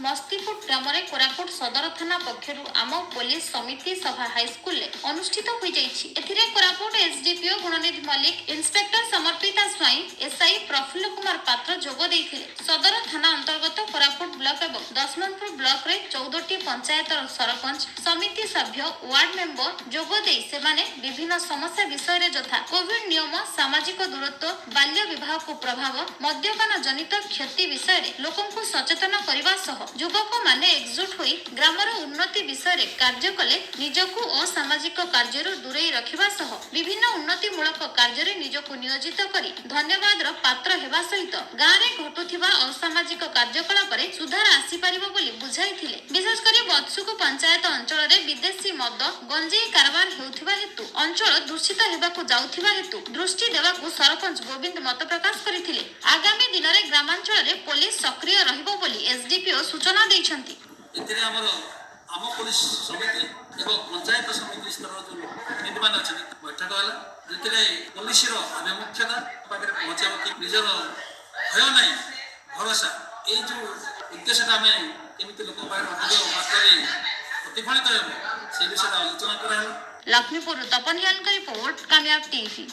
ମସ୍ତିପୁଟ ଗ୍ରାମରେ କୋରାପୁଟ ସଦର ଥାନା ପକ୍ଷରୁ ଆମ ପୋଲିସ ସମିତି ସଭା ହାଇସ୍କୁଲରେ ଅନୁଷ୍ଠିତ ହୋଇଯାଇଛି। ଏଥିରେ Koraput SDPO Gunanidhi Mallick, inspector Samarpita Swain, SI Prafulla Kumar Patra ଯୋଗ ଦେଇଥିଲେ। ସଦର ଥାନା ଅନ୍ତର୍ଗତ କୋରାପୁଟ ବ୍ଲକ ଏବଂ ଦଶମନ୍ତପୁର ବ୍ଲକରେ 14ଟି ପଞ୍ଚାୟତର ସରପଞ୍ଚ, ସମିତି ସଭ୍ୟ, ୱାର୍ଡ ମେମ୍ବର ଯୋଗ ଦେଇ ସେମାନେ ବିଭିନ୍ନ ସମସ୍ୟା ବିଷୟରେ ଯଥା କୋଭିଡ ନିୟମ, ସାମାଜିକ ଦୂରତ୍ୱ, ବାଲ୍ୟ ବିବାହକୁ ପ୍ରଭାବ, ମଦ୍ୟପାନ ଜନିତ କ୍ଷତି ବିଷୟରେ ଲୋକଙ୍କୁ ସଚେତନ କରିବା ସହ ଯୁବକମାନେ ଏକଜୁଟ ହୋଇ ଗ୍ରାମର ଉନ୍ନତି ବିଷୟରେ କାର୍ଯ୍ୟ କଲେ ନିଜକୁ ଅସାମାଜିକ କାର୍ଯ୍ୟରୁ ଦୂରେଇ ରଖିବା ସହ ବିଭିନ୍ନ ଉନ୍ନତିମୂଳକ କାର୍ଯ୍ୟରେ ନିଜକୁ ନିୟୋଜିତ କରି ଧନ୍ୟବାଦର ପାତ୍ର ହେବା ସହିତ ଗାଁରେ ଘଟୁଥିବା ଅସାମାଜିକ କାର୍ଯ୍ୟକଳାପରେ ସୁଧାର ଆସିପାରିବ ବୋଲି ବୁଝାଇଥିଲେ। ବିଶେଷ କରି ବତ୍ସୁକୁ ପଞ୍ଚାୟତ ଅଞ୍ଚଳରେ ବିଦେଶୀ ମଦ, ଗଞ୍ଜେଇ କାରବାର ହେଉଥିବା ହେତୁ ଅଞ୍ଚଳ ଦୂଷିତ ହେବାକୁ ଯାଉଥିବା ହେତୁ ଦୃଷ୍ଟି ଦେବାକୁ ସରପଞ୍ଚ ଗୋବିନ୍ଦ ମତ ପ୍ରକାଶ କରିଥିଲେ। ଆଗାମୀ ଦିନରେ ଗ୍ରାମାଞ୍ଚଳରେ ପୋଲିସ ସକ୍ରିୟ ରହିବ ବୋଲି ଏସଡିପିଓ ସୂଚନା ଦେଇଛନ୍ତି। ଏଥିରେ ଆମର ଆମ ପୋଲିସ ସମିତି ଏବଂ ପଞ୍ଚାୟତ ସମିତି ସ୍ତରର ଯେଉଁ ପ୍ରତିନିଧିମାନେ ଅଛନ୍ତି, ବୈଠକ ହେଲା, ଯେଉଁଥିରେ ପୋଲିସର ଆଭିମୁଖ୍ୟତା ପାଖରେ ପହଞ୍ଚାଇବ କି ନିଜର ଭୟ ନାହିଁ, ଭରସା, ଏଇ ଯେଉଁ ଉଦ୍ଦେଶ୍ୟଟା ଆମେ କେମିତି ଲୋକଙ୍କ ପାଖରେ ଅଧିକ ମାତ୍ରାରେ ପ୍ରତିଫଳିତ ହେବ, ସେ ବିଷୟରେ ଆଲୋଚନା କରାହେଲା। ଲକ୍ଷ୍ମୀପୁରରୁ ତପନ ହିଆଲଙ୍କ ରିପୋର୍ଟ, କାମୟାବ ଟିଭି।